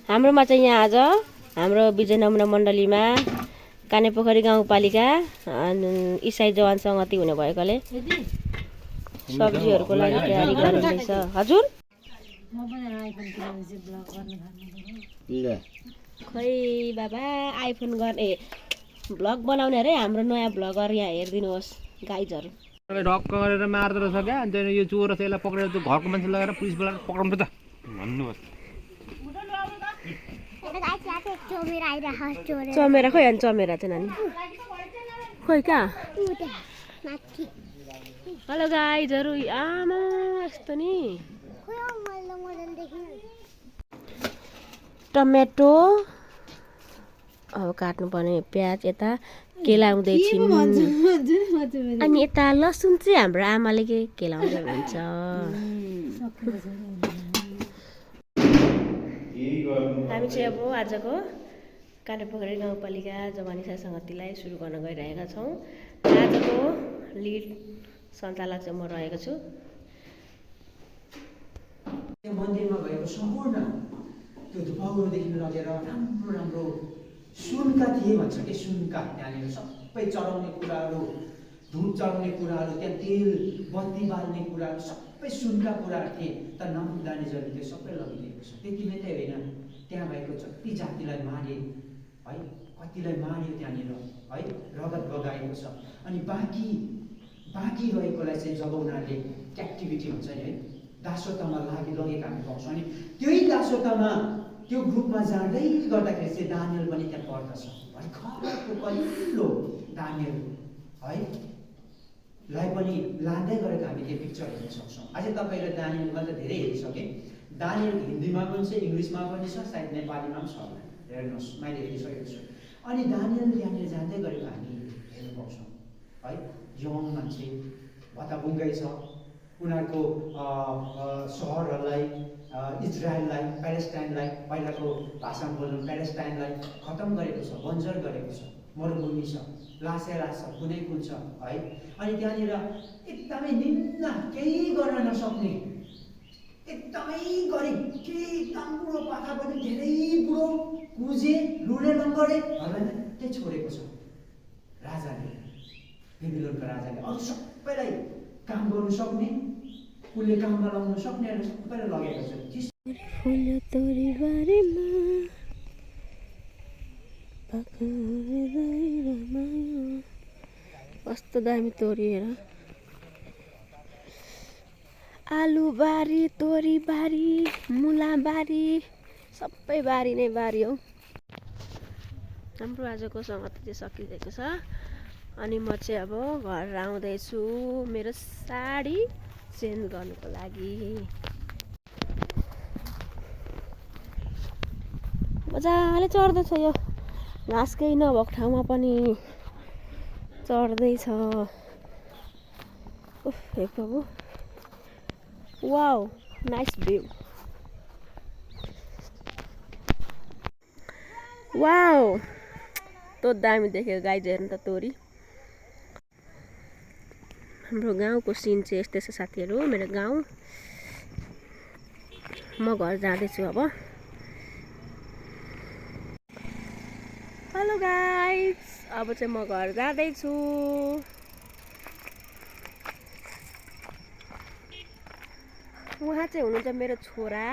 हाम्रोमा चाहिँ यहाँ आज हाम्रो विजय नमुना मण्डलीमा कानेपोखरी गाउँपालिका इसाई जवान सङ्गति हुने भएकोले सब्जीहरूको लागि तयारी गर्दैछ। हजुर खै बाबा आइफोन गर्ने भ्लग बनाउने अरे हाम्रो नयाँ भ्लगर यहाँ हेरिदिनुहोस् गाइजहरू। ढक्क गरेर मार्दो रहेछ क्या, अनि यो चोर छ यसलाई पक्रेर त्यो घरको मान्छे लगाएर पुलिस बोलाएर पक्राउनु पर्छ भन्नुहोस्। चमेरा खोइ अनि चमेरा चाहिँ नानी खोइ कहाँ। हेलो गाइजहरू, आमा यस्तो नि टमेटो अब काट्नुपर्ने, प्याज यता केलाउँदैछिन् अनि यता लसुन चाहिँ हाम्रो आमाले के केलाउँदै हुन्छ। हामी चाहिँ अब आजको कानेपोखरी गाउँपालिका जवान इसाई सङ्गतिलाई सुरु गर्न गइरहेका छौँ। आजको लिड सञ्चालक चाहिँ म रहेको छु। मन्दिरमा भएको सम्पूर्ण त्यो धुपाउरोदेखि लगेर राम्रो राम्रो सुनका थिए भन्छ कि सुनका, त्यहाँनिर सबै चढाउने कुराहरू, धुप चढाउने कुराहरू, त्यहाँ तेल बत्ती बाल्ने कुराहरू सबै सुनका कुराहरू थिए। तर नमुदानीजले त्यो सबै लगिदिएको छ। त्यति नै त होइन, त्यहाँ भएको जति जातिलाई मारे है, कतिलाई मार्यो त्यहाँनिर है, रगत बगाएको छ। अनि बाँकी रहेकोलाई चाहिँ जब उनीहरूले क्याप्टिभिटी हुन्छ नि है, दासत्वमा लगेका हामी पाउँछौँ। अनि त्यही दासत्वमा त्यो ग्रुपमा जाँदै गर्दाखेरि चाहिँ दानियल पनि त्यहाँ पर्दछ। भर्खरको कलिलो दानियल है लाई पनि लाँदै गरेको हामी त्यो पिक्चर हेर्न सक्छौँ। अझै तपाईँले दानियलमा त धेरै हेरिसकेँ। दानियल हिन्दीमा पनि छ, इङ्ग्लिसमा पनि छ, सायद नेपालीमा पनि छ, हेर्नुहोस् मैले हेरिसकेको छु। अनि दानियल त्यहाँनिर जाँदै गरेको हामी हेर्न पाउँछौँ है। यङ मान्छे भत्ताबुङ्गै छ, उनीहरूको सहरहरूलाई, इजरायललाई, प्यालेस्टाइनलाई, पहिलाको भाषामा बोल्नु प्यालेस्टाइनलाई खतम गरेको छ, बन्जर गरेको छ, मरुभूमि छ, लासेरा छ, कुनै कुन छ है। अनि त्यहाँनिर एकदमै निम्न, केही गर्न नसक्ने, एकदमै गरिब, केही एकदम बुढो पाखा पनि धेरै बुढो, कुजे, लुडे लङ्गडेहरूलाई मात्रै छोडेको छ राजाले, बेबिलोनका राजाले। अरू सबैलाई काम गर्नु सक्ने, उसले काममा लाउनु सक्नेहरू सबैलाई लगेको छ। कस्तो दामी तोरी हेर, आलु बारी, तोरी बारी, मुला बारी, सबै बारी नै बारी हौ। हाम्रो आजको सङ्गति चाहिँ सकिरहेको छ। अनि म चाहिँ अब घर आउँदैछु मेरो साडी चेन्ज गर्नुको लागि। मजाले चढ्दैछ, यो घाँसकै नभएको ठाउँमा पनि चढ्दैछ। हे प्रभु, वाउ नाइस भ्यू, वाउ तो दामी देख्यो गाइज। हेर्नु त तोरी। हाम्रो गाउँको सिन चाहिँ यस्तै छ साथीहरू, मेरो गाउँ। म घर जाँदैछु अब। हेलो गाइज, अब चाहिँ म घर जाँदैछु। उहाँ चाहिँ हुनुहुन्छ मेरो छोरा।